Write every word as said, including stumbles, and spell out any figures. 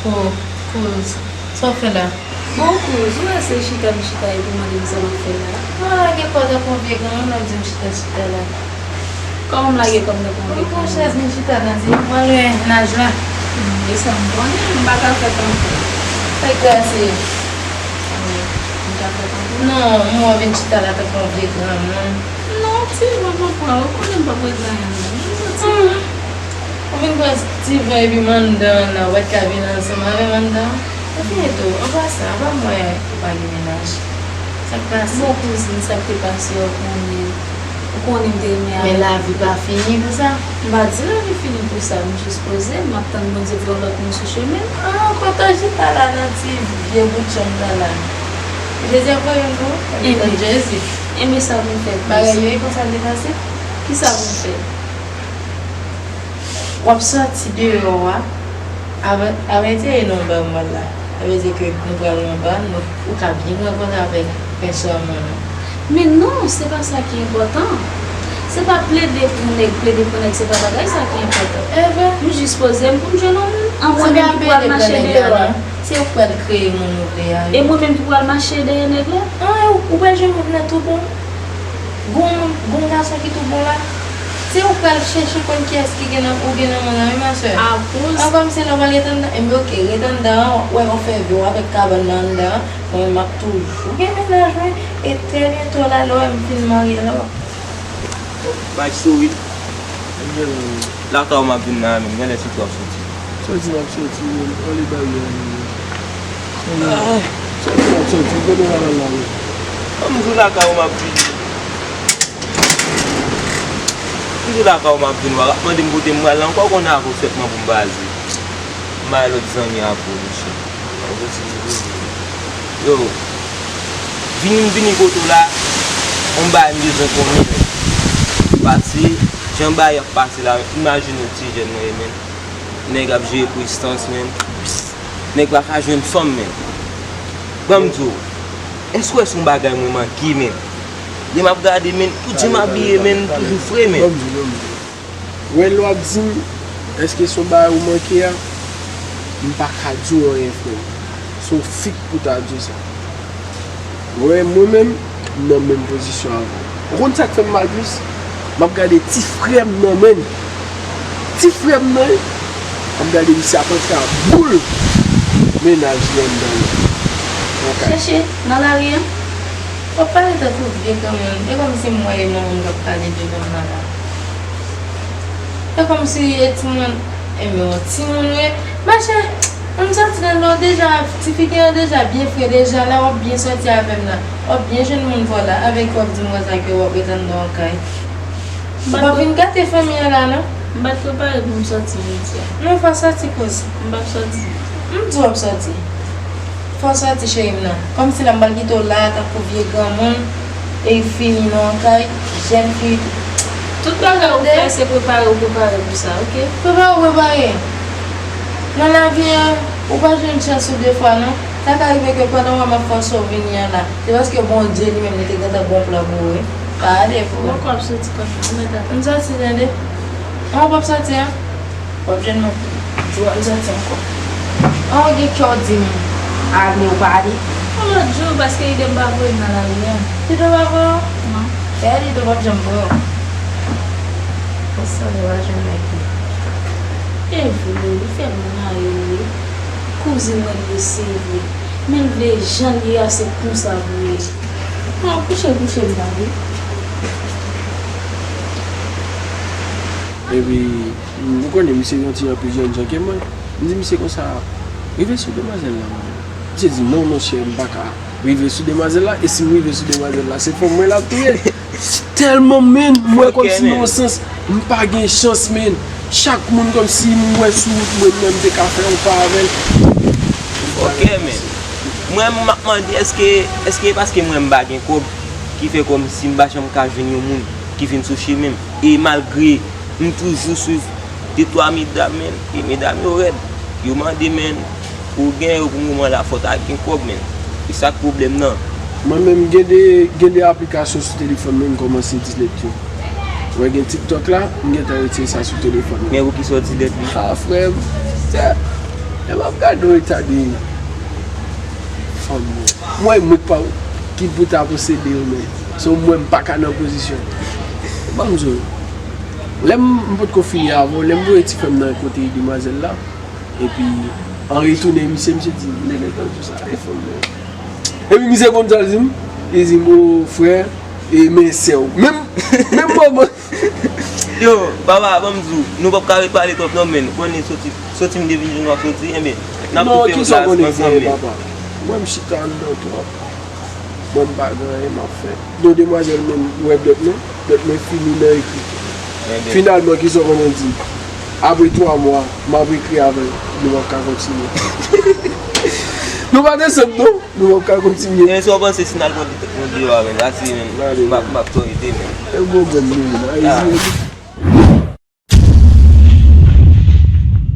Oh, kouz, sa w fè la? Bon, kouz, ou wè se chita m chita epi w mande m sa m ap fè la? Mwen lage kò tankou yon vye granmoun, w ap di m chita, chita la. Kòman m lage kò m tankou yon vye granmoun? Mwen pran chèz, m chita nan di, mwen lwen naj la. Hmm, e sa m konnen, m pa ka fè tankou. Fè grase. Wi, m ka fè tankou. Non, mwen vin chita la tankou yon vye granmoun. Non, ti, mwen konprann, ou konnen m pa p regle anyen non. Mwen santi. Hmm. Ou vin pran ti van epi m anndan an la, ou pa t ka vin ansanm avè m anndan an? Epi tou, an pasan, apa m wè ou pa gen mennaj? Sa k pase? Bon, kouzin, sa k te pase a, ou konnen. Ou konnen m te renmen avè l. Men lavi pa fini pou sa? M pa di lavi fini pou sa, m jis poze m, m ap tann Bondye voye yon lòt moun sou chemen m. Ah, kote w chita la nan ti vye bout chanm sa la? Jezi ap voye youn pou ou? Tann Jezi. Enben sa pou m fè kouz. Bagay yo e konsa l te pase? Kisa pou m fè? W ap sòti deyò a, avè, avè te e nan anba mòn la. Sa vle di ke nou pral anba, nou, ou ka byen rankontre avèk frè sè mwen an. Men non, se pa sa ki enpòtan. Se pa plede pou nèg, plede pou nèg, se pa bagay sa ki enpòtan. Evre? M jis poze m pou m jwenn yon moun. An mwen menm ki pral mache deyò a. Se ou k pral kreye moun ou vle a, wi. E mwen menm ki pral mache dèyè nèg la? An, ou pral jwenn moun nan tou bon. Gon, gon gason ki tou bon la. Se ou k pral chèche konn kiyès ki gen nan, ou gen nan men la, wi, ma sè. Akoz. An, kòmsi lè w pral ret anndan, enben, oke, ret anndan an, w wè yon fè vi w avèk kabann nan anndan an, mwen, m ap toujou gen mennaj mwen, e trè byento la, lè w wè m fin marye la. Bay souri. Lakay ou m ap vin la menm, genlè se tou w ap soti. Soti m ap soti, men, anlè baryè a menm. Ah. Soti m ap soti, kote w pral la menm? Ban m di w lakay ou m ap vin. M di w lakay ou m ap vin, w ap mande m kote m pral la ankò, ou konnen avè w sèlman pou m baze. M bay lòt zanmi avè w, mesye. Yo, vini m vini kote w la, yon bagay m bezwen konnen. Paske, jan bagay ap pase la, imajine w ti jèn mwen ye, menn. Nèg ap jere prestans, menn. Nèg pa ka jwenn fanm, menn. Ban m di w, èske w wè se yon bagay mwen manke, menn? Lè m ap gade, menn, tout jan m abiye, menn, m toujou fre, menn. Ban m di w, ban m di w. Wè, lè w ap di m, èske se yon bagay ou manke a? M pa ka di w anyen, frè m. Se yon fik pou ta di w sa. Wè, mwen menm, m nan menm pozisyon avè w. Ou konn sa k fè m mal plis? M ap gade ti frè m nan, menn. Ti frè m nan, m ap gade misye ap antre ak boul mennaj li anndan l. Nan kay. Chèche nan lari a. W ap pale tankou vye granmoun. E kòmsi m wè e yon moun k ap pale devan m nan la. E kòmsi e timoun, e men yon timoun wi. Machè, ann sòti nan lò deja, ti figi an deja byen fre deja la, w ap byen sòti avè m la. W ap byen jwenn moun pa w la, avèk w ap di m konsa ke w ap ret anndan yon kay. Ou p ap vin gate fanmi an la non. M pa t prepare pou m sòti jodi a. Non, fò w sòti kouz. M p ap sòti. M di w ap sòti. Fò w sòti cheri m nan. Kòmsi la m pral kite w la tankou vye granmoun, e fini nan yon kay, jèn fi. Tout bagay ou fè se prepare ou prepare pou sa, oke? Prepare ou prepare. Nan lavi an, ou pa jwenn chans ou de fwa non. Sa ka rive ke pandan w ap fòse w vini an la, se paske Bondye li menm li te gentan gen yon plan pou ou wi. Pa ale pou ou. Mwen kwè w ap sòti kanmenm, ou mèt atann. M sòti tande. An, ou p ap sòti an? W ap jwenn mwen. Di w ap sòti ankò. An, ou gen kè w di m ale ou pa ale? Yon lòt jou, paske ide m pa voye m nan lari a. Ide w pa voye w? Non. Gade ide w p ap janm voye w. Konsa w va jwenn nèg li. E vre, li fè m mal wi. Kouzin mwen li ye se vre. Men l vle jan l ye a se konsa pou ye. An, kouche, kouche m pa vle. Epi, m konnen misye yon ti jan pi jènjan ke mwen. M di misye konsa, rive sou demwazèl la, mwen. Misye di, non, monchè, m pa ka rive sou demwazèl la, e si m rive sou demwazèl la, se fanm mwen l ap touye. Tèlman, menn, m wè kòmsi nan yon sans, m pa gen chans, menn. Chak moun kòmsi m wè sou wout mwen, mwen m te ka fè yon pa avè l. Ok, menn. Mwen, m ap mande, èske, èske e paske mwen m pa gen kòb ki fè kòmsi m pa janm ka jwenn yon moun ki vin sou chemen m? E malgre m toujou swiv de twa medam, menn, e medam yo rèd. Yo mande, menn, pou w gen yo pou moman la, fò w ta gen kòb, menn. E sa k pwoblèm nan. Mwen menm, gen de, gen de aplikasyon sou telefòn mwen, m kòmanse delete yo. Mwen gen TikTok la, m gentan retire sa sou telefòn mwen. Men poukisa w delete li? Ha, frè m, se M ap gade w eta de fanm yo. Mwen, mwen pa ki pou ta posede yo, men se mwen, m pa ka nan pozisyon. Ban m di w, lè m, m potko fini avè w, lè m voye ti frè m nan kote demwazèl la, epi an retounen, misye, misye di, "Nèg, tankou sa, e fanm nan." Epi misye konn sa l di m, li di m, "O, frè, e men sè w." Menm, menm moman. Yo, papa, ban m di w, nou p ap ka repale twòp non, men, konnen soti, soti m te vin jwenn w ap soti, enben, n ap tou fè yon glas ansanm, men. Papa, mwen, m chita anndan twòp. Mwen, m pa gen anyen m ap fè. Don demwazèl menm, wè dòt mwen, dòt mwen fini nan ekri. Finalman, kisa w konnen di? Apre twa mwa, m ap ekri avè l, nou p ap ka kontinye. Nou pa t ansanm non, nou p ap ka kontinye. Men sa w panse si n al pran yon deyò avè l, la si menm, m ap, m ap tòrite menm. E gwo grenn nou menm, Ayiti.